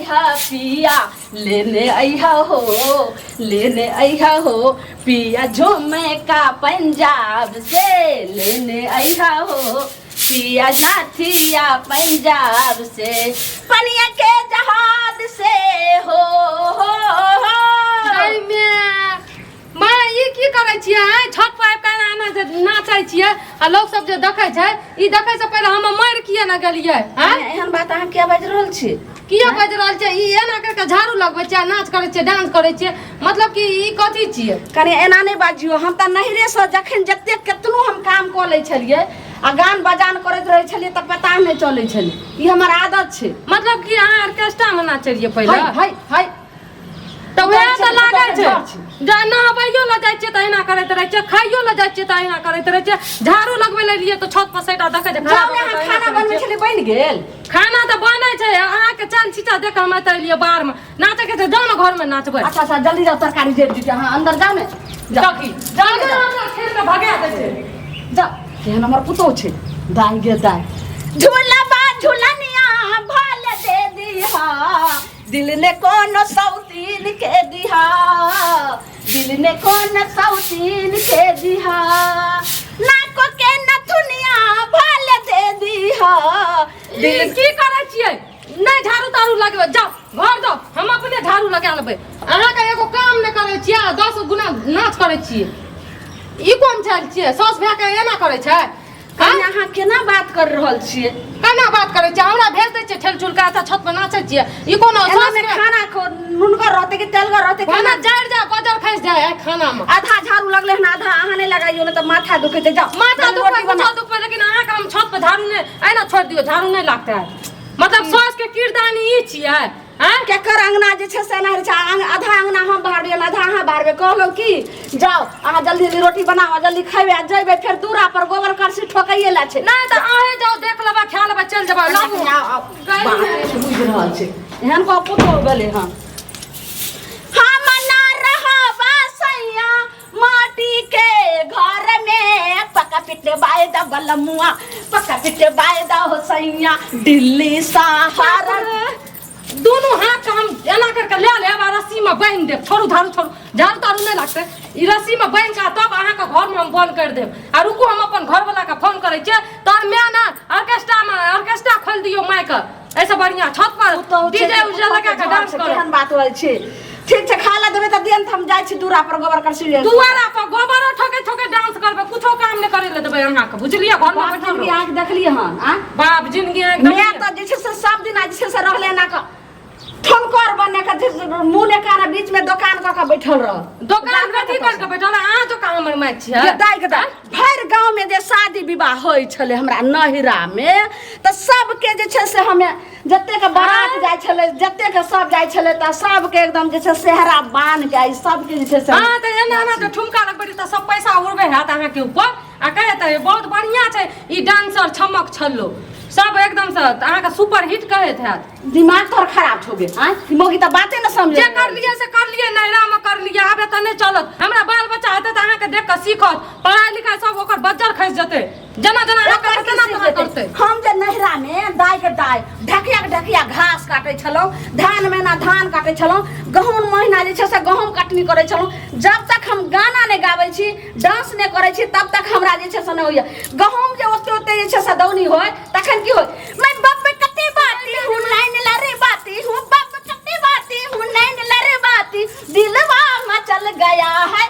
अइहा पिया, लेने अइहा हो, लेने अइहा हो पिया झूमे का पंजाब से, लेने अइहा हो पिया नाथिया पंजाब से, पनिया के जहाज से हो, हो, हो। गई माय, माय, ई की करै छियै? आँय, छत पर आबि कऽ एना जे नाचै छियै आ लोक सब जे देखै छै, ई देखै से पहिले हम मरि किए ने गेलियै? आँय, एहन बात अहाँ किया बाजि रहल छी? किया बाजि रहल छियै? ई एना करि कऽ झाड़ू लगबै छियै आ नाच करै छियै, डांस करै छियै, मतलब कि ई कथी छियै? कनि एना नहि बाजियौ। हम तऽ नैहरेसँ जखन जतेक केतनो हम काम कऽ लै छलियै आ गान बजान करैत रहै छलियै तऽ पता नहि चलै छलै। ई हमर आदत छै। मतलब कि अहाँ ऑर्केस्ट्रा मे नाचै रहियै पहिले? है है है। तऽ वएह तऽ लागै छै डर छै। जे नहबैयो लए जाइ छियै तऽ अहिना करैत रहै छियै, खाइयो लए जाइ छियै तऽ अहिना करैत रहै छियै, झाड़ू लगबै लए रहियै तऽ छत पर सैटा देखै छै जाउ ने, अहाँ खाना बनबै छलियै, बनि गेल? खाना तऽ बनै छै। अहाँके चाल छीचा देख हम एतऽ एलियै। बाहरमे नाचैके छै, जाउ ने घरमे नाचबै। अच्छा अच्छा, जल्दी जाउ, तरकारी जरि जेतै। अहाँ अन्दर जाउ ने, जाउ। देखी जाउ ने, जाउ। हमरा खेल के भगा दै छै। जाउ। केहन हमर पुतोह छै, दाइ गे दाइ। झूलबा झूलनिया भल दे दिहा, दिल ने कोनो सौतीन के दिहा, दिल ने कोनो सौतीन के दिहा, नाको के नथुनिया भल दे दिहा, दिल दिल की करै छियै? नहि झाड़ू ताड़ू लगबै, जाउ घर जाउ, हम अपने झाड़ू लगा लेबै। अहाँके एगो काम नहि करै छियै आ 10 गुना नाच करै छियै। ई कोन चालि छियै? साउस भए कऽ एना करै छै? कनि अहाँ केना बात कर रहल छियै? केना बात करै छियै? हमरा भेज दै छियै ठेल चुलका, एतऽ छत पर नाचै छियै। ई कोनो एना साउस में के- खाना नुनगर रहतै कि तेलगर रहतै? खाना जरि जाय, बजर खसि जाय आइ खाना मे। आधा झाड़ू लगलै हन, आधा अहाँ नहि लगाइयो ने तऽ माथा दुखै छै। जाउ माथा जल्दी दुखबै, रोटी कुछो बनाउ। दुखबै, लेकिन अहाँके हम छत पर झाड़ू नहि एना छोड़ि दियौ, झाड़ू नहि लागतै। मतलब साउस के किरदानी ई छियै? आँय, केकर अंगना जे छै से एना रहै छै। आधा अंगना हम बहारबै, आधा अहाँ बहारबै। कहलहुँ की, जाउ अहाँ जल्दी जल्दी रोटी बनाउ, जल्दी खैबै आ जैबै फेर दूरा पर गोबर करसी ठोकैये ला छै। नहि तऽ अहें जाउ, देख लेबै, खा लेबै, चलि जेबै। लाबू। आउ, आउ। बाप रे, बुझि रहल छै, एहन कऽ पुतोह गेलै हन। हम ना रहब सैया माटी के घर में, पक्का पिटे बाय द बलमुआ, पक्का पिटे बाय द हो सैया दिल्ली सहारा। दुनू हाथ के हम एना करके ले लेब आ रस्सी में बान्हि देब। छोड़ू झाड़ू, छोड़ू झाड़ू ताड़ू नहि लागतै। ई रस्सी में बान्हि कऽ तब अहाँके घरमे हम बंद करि देब। आ रुकू, हम अपन घरवला के फोन करै छियै। तोहर माय ने ऑर्केस्ट्रा में ऑर्केस्ट्रा खोलि दियौ मायके, एहिसँ बढ़िआँ छत पर पुतहु छै डीजे कि उजे लगा पुतहु कऽ डांस के करू। केहन बात होइ छै? ठीक छै, खा ला देबै तऽ दियन, तऽ हम जाइ छी दूरा पर गोबर करसी ले। दुआरा पर गोबरो ठोके ठोके डांस करबै, कुछो काम नहि करै लए देबै अहाँके, बुझलियै? घरमे बाप बैठल जिनगी रहू। अहाँके देखलियै हन? आँय? बाप जिनगी अहाँके मैं देखलियै? तऽ जे छै से सब दिन जे छै से रहले एना कऽ ठोनकर बने के जे मुँह ने कान, बीच में दोकान कऽ के बैठल रह। दोकान कथी कर के बैठल? अहाँ जो हमर माय छियै। ये दाइ के दाइ, भरि गाँव में जे शादी विवाह होइ छलै हमरा नहिरा में तऽ सबके जे छै से हमे जतेक बारात जाइ छलै, जतेक सब जाइ छलै, तऽ सबके एकदम जे छै सेहरा बान्हि के सबके जे छै से। हँ तऽ एना एना जे ठुमका लगबै रही तऽ सब पैसा उड़बै हैत अहाँके ऊपर आ कहैत तऽ बहुत बढ़िआँ छै ई डांसर छमक छल्लो, सब एकदम से अहाँके सुपर हिट कहैत हैत। दिमाग तोहर खराब छौ गे? आँय, ई मौगी तऽ बाते ने समझे। जे करलियै से करलियै, नैहरामे करलियै, आब एतऽ नहि चलत। हमरा बाल बच्चा हेतै तऽ अहाँके देख कऽ सीखत। पढ़ाइ लिखाइ सब ओकर बज्जर खसि जेतै, जेना जेना अहाँ ओकर करबै की तेना सीख तेना जेतै? करतै। हम जे नैहरा में दाइ के दाइ ढकिया के ढकिया घास काटै छलहुँ, धान महीना धान काटै छलहुँ, गहूँम महीना जे छै से गहूँम कटनी करै छलहुँ, जब तक हम गाना नहि गाबै छी, डांस नहि करै छी, तब तक हमरा जे छै से नहि होइए। गहूँम जे ओते ओते जे छै से दौनी होय तखन की होय? मैं बब कते बाती हूँ नैन लरे बाती हूँ, बब कते बाती हूँ नैन लरे बाती, दिलवा मचल गया है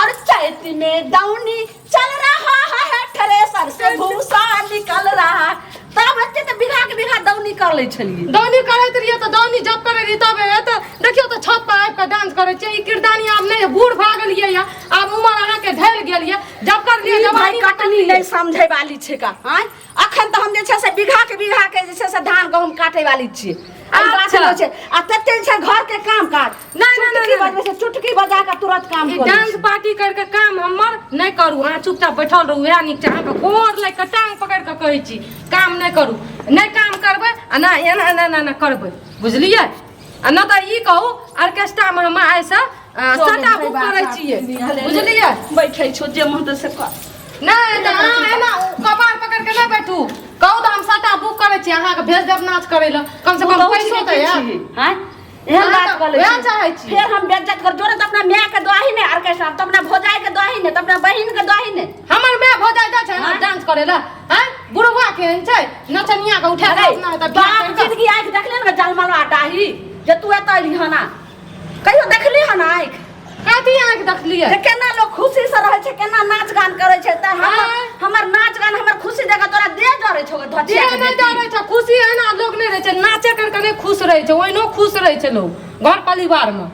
और चैत में दौनी चल रहा है, थ्रेसर से भूसा निकल रहा है। तब एते तऽ बीघा के बीघा दौनी कर लै छलियै। दौनी करैत रहियै तऽ दौनी जब करै रहियै तब एतऽ देखियौ तऽ छत पर आबि कऽ डांस करै छियै। ई किरदानी आब नहि, बूढ़ भए गेलियै यऽ, आब उमर अहाँके ढलि गेल यऽ। जब करलियै ई भाई जवानी कटनी नहि समझै वाली छै का? आँय, अखन तऽ हम जे छै से बीघा के बीघा के जे छै से धान गहूम काटे वाली छियै। आ ई बात अच्छा। नहि छै आ तते जे छै घर के काम काज नहि, नहि, चुटकी नहि, बजबै छै, चुटकी बजा के तुरंत काम ई करै डांस छै। पार्टी करके काम हमर नहि करू। अहाँ चुपचाप बैठल रहू, उएह नीक छै। अहाँके गोर लागि कऽ, टांग पकड़ि कऽ कहै छी, काम नहि करू। नहि काम करबै आ नहि एना एना एना एना करबै, बुझलियै? आ नहि तऽ ई कहू, ऑर्केस्ट्रामे हम आइसँ सटा बुक करै छियै, बुझलियै? बैठै छौ जे मन तऽ से कर। नहि तऽ अहाँ एना कपार पकड़ि कऽ नहि बैठू। कहू तऽ हम सटा बुक करै छियै। छी अहाँके भेज देब नाच करै लए कम से कम पुतहु पैसो छी तऽ कि आयत छी, आँय? एहन अहाँ बात तऽ कऽ लै वएह छी। चाहै छी। फेर हम बेज्जत कर जोरे तऽ अपना माय के दही ने ऑर्केस्ट्रा तऽ अपना भौजाई के दही ने तऽ अपना बहिन के दही ने हमर माय भौजाइ जाइ छै ने डांस करै लए आँय बुढ़वा केहन छै नचनिया के उठा कऽ अरे, अपना हेतै बियाह बाप करि कऽ। जिंदगी आँखि देखले ने जलमलवा डाही जे तू एतऽ एली हना कहियो देखली हन आँखि कथी आँखि देखलियै जे केना लोग खुशी से रहै छै केना नाच गान करै छै तऽ हमर आँय। हमर नाच गान हमर खुशी देख के तोरा देह जरै छौ देह धचिया के नहि बेटी। डरै छै खुशी एना लोग नहि रहै छै नाचे करके नहि खुश रहै छै ओहिनो खुश रहै छै लोग घर परिवारमे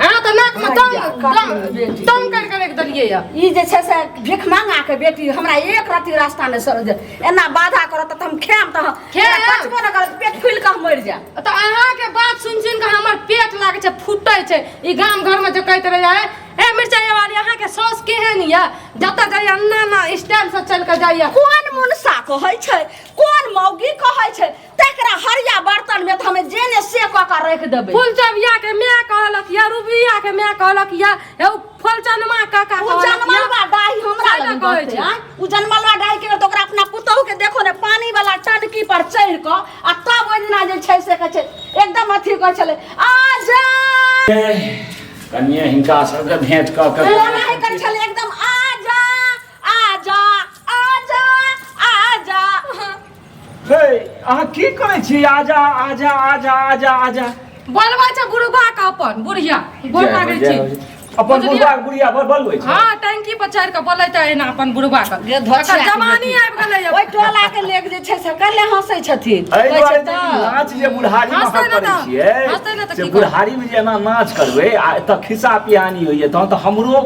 अहाँ तऽ नाकमे दम भैया, दम कखन बेटी। दम करि कऽ राखि देलियै यऽ ई जे छै से भीख मांगा के बेटी हमरा एक रति रास्ता नहि सर एना बाधा करत तऽ हम खायब तऽ खायब? पचबो नहि करत पेट फुलि कऽ हम मरि जायब तऽ अहाँके बात सुनि सुनि कऽ हमर पेट लागै छै फूटै छै ई गाम घरमे जे कहैत रहैया ए मिरचाई वाली अहाँके साउस केहन यऽ जतऽ जाइया एना एना स्टाइल से चलि कऽ जाइया कोन मुनसा कहै छै कोन मौगी कहै छै तकरा हरिया बर्तन में तऽ हमे जे ने से कऽ कऽ राखि देबै फुलचबिया के माय कहलक या रुबिया के माय कहलक या हे उ फुलचनमा काका ओ कहलक या जनमलवा डाही हमरा सएह लग कहै कहै छै। छै ओ जनमलवा डाही के तऽ ओकरा अपना पुतहु के देखो ने पानी वाला टंकी पर चढ़ि कऽ आ तब ओहि दिना जे छै से कहै छै एकदम अथी कहै छलै आ जा कनिए हिनका सबके भेंट कऽ के एनाही करै छलै एकदम आ जा आ जा आ जा आ जा हे अहाँ की करै छी आजा आजा आजा आजा आजा बोलबै छै बुढ़बा के अपन बुढ़िया गोर जय हो, लागै जय छी हो। अपन बुझलियै? बुढ़बा के बुढ़िया बड़ बोलबै छै हाँ टंकी पर चढ़ि कऽ बोलैत एना अपन बुढ़बा के गे धोछिया एकर के जवानी बेटी। आबि गेलै ओहि टोला के लेक जे छै से कल्हे हंसै छथिन एहि कहै दुआरे छै जे ई तऽ नाच जे बुढ़ारी मे हँसतै अहाँ ने करै तऽ, छियै हँसतै ने तऽ से की करबै? बुढ़ारी मे जे एना नाच करबै आ एतऽ खिस्सा पिहानी होइए तहन तऽ हमरो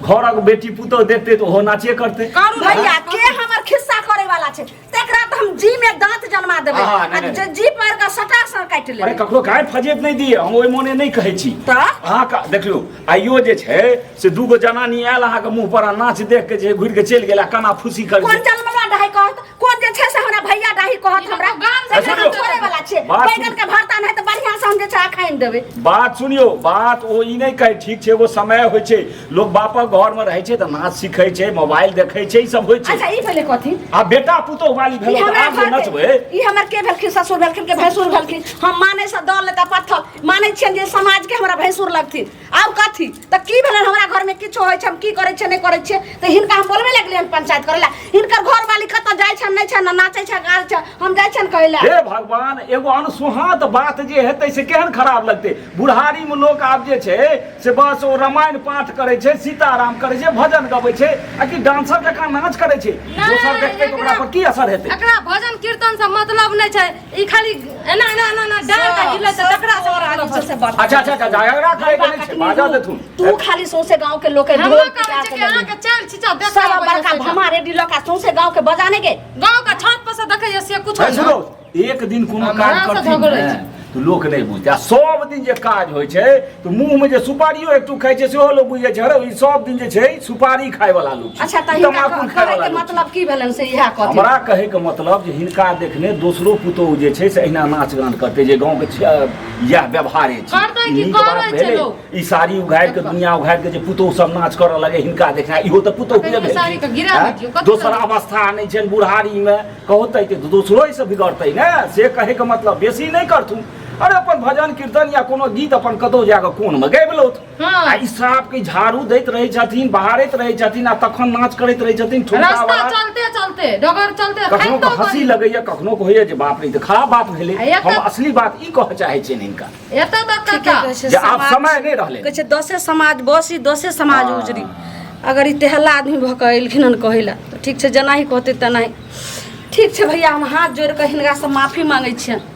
घरक बेटी पुतोह देखतै तऽ ओहो नाचे करतै करू ने। भैया के हमर खिस्सा करे वाला छै तकरा तऽ हम जी में दांत जन्मा देबै हाँ, नहि, आ नहि। जे जी पर के सटा सर काटि अरे लेबै ककरो गाय फजेत नहि दिए हम ओहि मोने नहि कहै छी तऽ? अहाँके देखियौ आइयो जे छै से दूगो जनानी आयल अहाँके मुँह पर आ नाच देख के जे घुरि के चलि गेल आ काना फूसी कर कोन जन्मला डाही कहत कोन जे छै से हमरा भैया डाही कहत ई तऽ हमरा गाम से से सुनियौ। छोड़े वाला छै बात बैगन के भरता नहि तऽ बढ़िया से हम जे छै अखाइन देबै बात सुनियौ बात ओ ई नहि कहै ठीक छै एगो समय होइ छै लोक बापक घरमे रहै छै तऽ नाच सीखै छै मोबाइल देखै छै ई सब होइ छै अच्छा ई पहिले कथी आ बेटा पुतोह वाली ई भेल तऽ हमरा आब जे घर के- नचबै ई हमर के भेलखिन ससुर भेलखिन के भैंसुर भेलखिन हम मानै से दऽ लेता पत्थर मानै छियनि जे समाज के हमरा भैंसुर लगथिन आब कथी तऽ की भेलनि हमरा घर में किछो होइ छै हम की करै छियै नहि करै छियै तऽ हिनका हम बोलबे लगलियनि पंचायत करै लए हिनकर घरवाली कतऽ जाइ छनि नहि छनि नाचै छै गाबै छै हम जाइ छियनि कहै लए हे भगवान एगो अनसुहात बात जे हेतै से केहन खराब लगतै बुढ़ारीमे लोक आब जे छै से बस ओ रामायण पाठ करै छै सीताराम करै छै भजन गबै छै आ कि डांसर जकाँ नाच करै छै नहि, दोसर देखतै तऽ ओकरा पर की असर हेतै एकरा भजन कीर्तन से मतलब नहि छै ई खाली एना एना एना एना डाल के हिलै छै तकरा से मतलब से छै। बड़ अच्छा अच्छा अच्छा झगड़ा करे के नहि छै बाजा देथुन तू खाली सौंसे गांव के लोग के हमरा ढोल कहै पिटा छै के कि अहाँके चल छिचा देख सब बड़का भमा रेडी लऽ के सौंसे गांव के बजाने के गाँव के छत पर से देखै से कुछ है सुनो एक दिन कोनो हमरा काज से करथिन झगड़ै ने छै। तऽ लोक नहि बुझतै आ सब दिन जे काज होइ छै तऽ मुँहमे जे सुपारियो एकटू खाइ छै सेहो लोक बुझि जाइ छै अरे ई सब दिन जे छै सुपारी खायवला लोक छै अच्छा तऽ हिनका तमाकुल खायवला कहै के लोक छै। मतलब की भेलनि से इएह कहथिन हमरा कहैके मतलब जे हिनका देखने दोसरो पुतोहु जे छै से अहिना नाच गान करतै जे गाँवके इएह व्यवहारे छै करतै ई कि नीक बात करै छै भेलै लोक? ई साड़ी उघारि के दुनिया उघारि के जे पुतोहु सब नाच करऽ लगे हिनका देखना इहो तऽ पुतोहु अखन साड़ी के गिरा आँय? दियौ, कथी दोसर करबै? अवस्था नहि छनि बुढ़ारीमे कहतै तऽ दोसरो एहिसँ बिगड़तै ने से कहैके मतलब बेसी नहि करथुन अरे अपन भजन कीर्तन या कोनो गीत अपन कतौ जाकऽ कोनमे गाबि लौथ हाँ। आ ई साफ के झाड़ू दैत रहै छथिन बहारैत रहै छथिन आ तखन नाच करैत रहै छथिन ठुमका रास्ता वाला चलते चलते डगर चलते कखनो खाइतो के हंसी करी। लगैया कखनो के होइया जे बाप रे ई तऽ खराब बात भेलै आ एक हम तऽ- असली बात ई कहऽ चाहै छियनि हिनका एतऽ तक ठीके काका कहै छै जे आब समाज- समय नहि रहलै कहै छै दसे समाज बसी दसे समाज हाँ। उजरी अगर ई तेहला आदमी भऽ कऽ एलखिन हन कहै लए तऽ ठीक छै जेनाही कहतै तेनाही ठीक छै भैया हम हाथ जोड़ि कऽ हिनकासँ माफी मांगै छियनि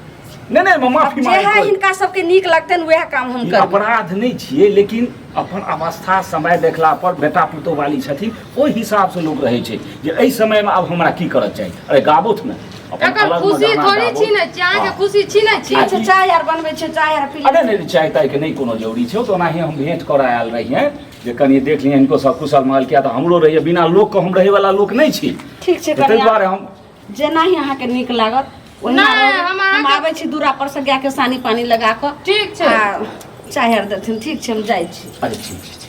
नहि नहि माफी जे मांगै है हिनका सबके नीक लगतनि वएह काम हम ई करबै अपराध नहि छियै लेकिन अपन अवस्था समय देखला पर बेटा पुतोह वाली छथिन ओहि हिसाबसँ लोक रहै छै जे एहि समयमे आब हमरा की करऽ चाही अरे गाबोथ ने अपन एकर अलगमे खुशी गाना थोड़ी गाबोथ। छीनै छी अहाँके हँ। खुशी छीनै छी अच्छा चाय आर बनबै छै चाय आर पी अरे नहि चाय तायके नहि कोनो जरूरी छै ओ तऽ ओनाही हम भेँट करऽ आयल रहियै जे कनि देख लियै हिनको सब कुशल मंगल किया तऽ हमरो रहैए बिना लोकके हम रहैवला लोक नहि छी ठीक छै तऽ ताहि कनिया दुआरे हम जेनाही अहाँके नीक लागत ओहिना नहि, रहबै। हम हम अहाँके- आबै छी दूरा पर से गायके सानी पानी लगा कऽ ठीक छै आ चाय आर देथिन ठीक छै हम जाइ छी अरे ठीक छै।